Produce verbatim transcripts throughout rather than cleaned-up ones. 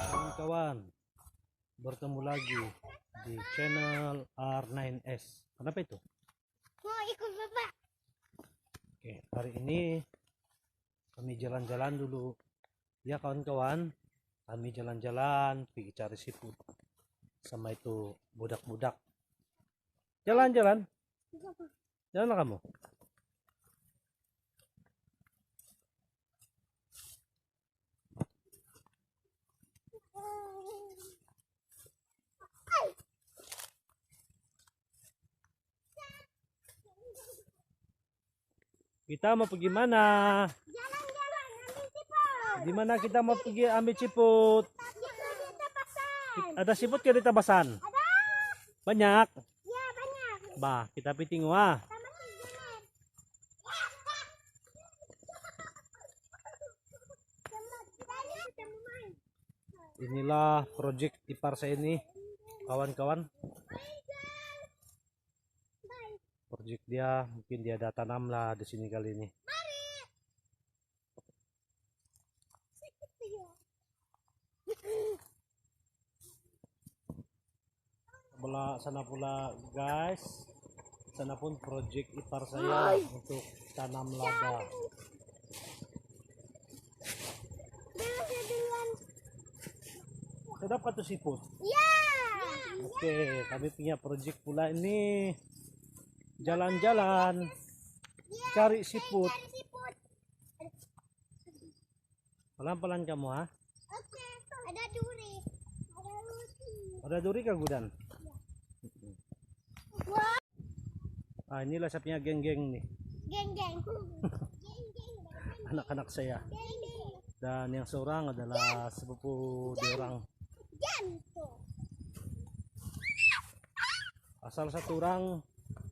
Kawan-kawan, bertemu lagi di channel R nine S. Kenapa itu? Mau ikut Bapak. Oke, hari ini kami jalan-jalan dulu. Ya, kawan-kawan, kami jalan-jalan, pergi cari siput sama itu budak-budak. Jalan-jalan. Jalanlah kamu. Kita mau pergi mana? Jalan-jalan, ambil siput. Di mana kita mau pergi ambil siput? Di Tabasan. Ada siput ke di Tabasan? Ada. Banyak? Ya, banyak. Bah, kita pi tengok ah. Sama si Junet. Inilah projek ipar saya ini, kawan-kawan. Projek dia, mungkin dia ada tanam lah di sini kali ini. Sebelah sana pula, guys. Sana pun projek ipar saya untuk tanam lada. Sedap ka tu siput? Ya. Oke, kami punya projek pula ini. Jalan-jalan. Ya, cari siput. Cari siput. Pelan-pelan kamu, ha? Oke. Ada duri. Ada duri. Ada duri ka, Gudan? Ya. Ah, inilah saya punya geng-geng ni. Geng-geng. Geng-geng. Anak-anak saya. Geng-geng. Dan yang seorang adalah sepupu diorang. Geng tu. Asal satu orang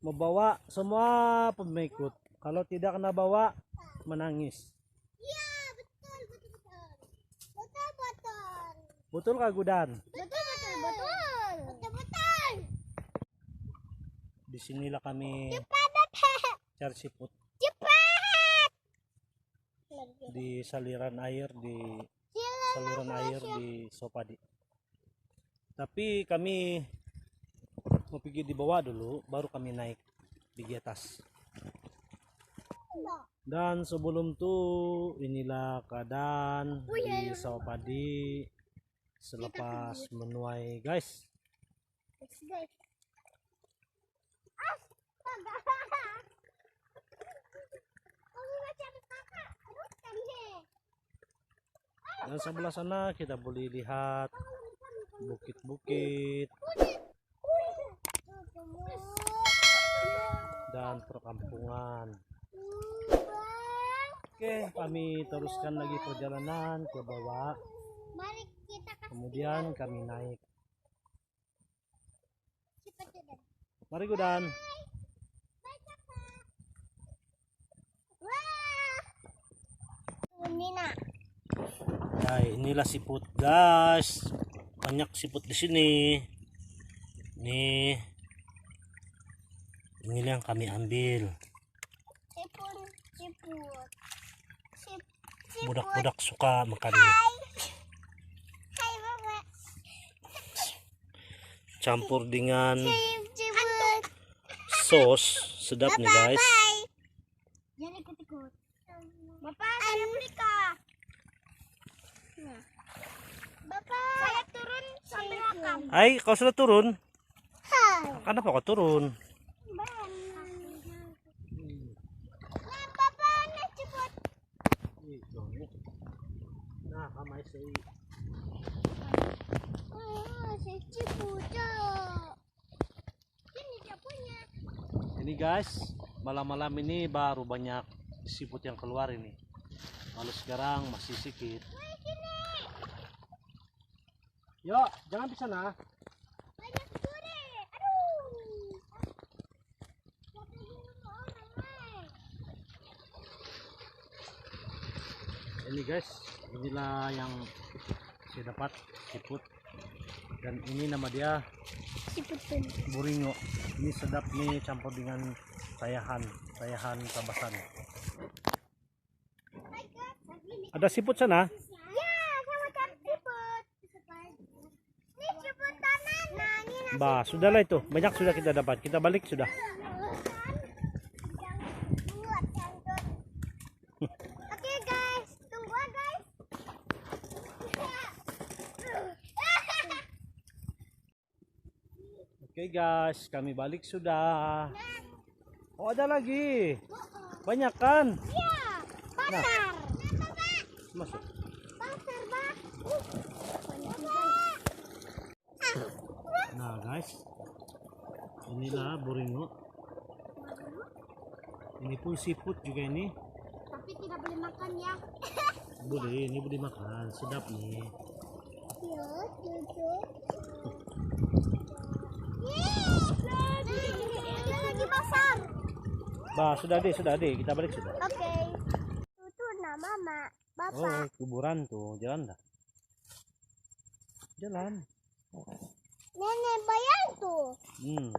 mau bawa, semua pun mengikut. Kalau tidak kena bawa, menangis. Ya, betul, betul, betul. Betul, betul. Betul ka, Gudan? Betul, betul, betul. Betul, betul. Di sinilah kami cari siput. Cepat. Di saliran air, di saluran air di Sopadi. Tapi kami mau pigi di bawah dulu, baru kami naik pigi atas. Dan sebelum tu, inilah keadaan di sawah padi selepas menuai, guys. Astaga. Kamu macam kakak, teruskan, he. Dan sebelah sana kita boleh lihat bukit-bukit dan perkampungan. Oke, kami teruskan lagi perjalanan ke bawah. Kemudian kami naik. Mari, Gudan. Hai, inilah siput, guys. Banyak siput di sini. Nih. Inilah yang kami ambil. Siput, siput. Sip-, siput. Budak-budak suka makan ini. Hai. Hai, Bapak. Campur dengan sos, sedap nih, guys. Jangan ikut-ikut. Bapak, saya beli kah? Nah. Bapak, saya turun sambil makan. Hai, kau sudah turun? Hai. Kenapa kau turun? Bang. Nah, Bapak, nak cepat. Nah, kamai saya. Ah, saya cepat. Ini dia punya. Ini, guys, malam-malam ini baru banyak siput yang keluar ini. Kalau sekarang masih sikit. Woi, sini. Yuk, jangan di sana. Banyak duri. Aduh. Ini, guys, inilah yang saya dapat, siput. Dan ini nama dia siput buringo. Ini sedap nih, campur dengan Sayahan, Sayahan Tabasan. Ada siput sana? Ya, saya makan siput. Ini siput tanah. Nah, ini nasi. Bah, sudahlah itu. Banyak sudah kita dapat. Kita balik sudah. Oke, guys. Tunggu, guys. Oke, guys, kami balik sudah. Oh, ada lagi. Banyak kan? Iya. Nah. Pasar. Masuk. Pasar, Pak. Uh, banyak juga. Nah, guys. Inilah buringo. Ini pun siput juga ini. Tapi tidak boleh makan, ya. Boleh, ini boleh makan. Sedap ni. Ya, betul. Yeay, lagi pasar. Bah, sudah deh, sudah deh. Kita balik sudah. Oke. Itu nama mak, bapak. Oh, kuburan tu. Jalan dah. Jalan. Nenek bayang tu. Hmm.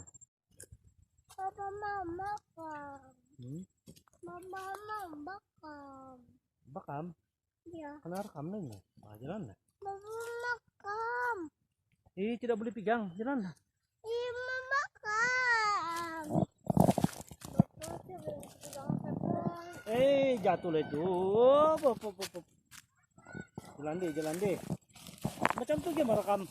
Papa, mama, kam. Hmm? Mama, mama, kam. Bakam? Ya. Kena rekam ni. Ah, jalan lah. Mama, mama, kam. Eh, tidak boleh pegang. Jalan lah. Eh, mama, kam. Eh, jatuh lah itu. Op, op, op, op, op. Jalan deh, jalan deh. Macam tu dia merekam.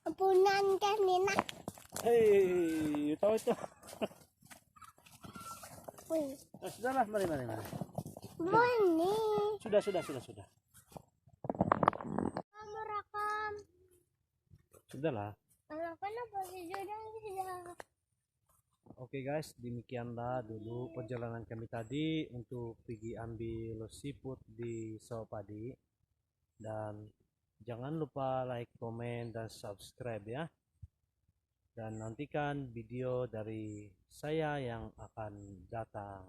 Ampunan kan, Nina? Hei, tahu itu. Wih. Ah, sudahlah, mari, mari, mari. Boleh. Sudah, sudah, sudah, sudah. Kamu rekam. Sudahlah. Kalau kenapa videonya tidak? Oke guys, demikianlah dulu perjalanan kami tadi untuk pergi ambil siput di sawah padi. Dan jangan lupa like, komen, dan subscribe ya. Dan nantikan video dari saya yang akan datang.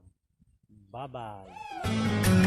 Bye-bye.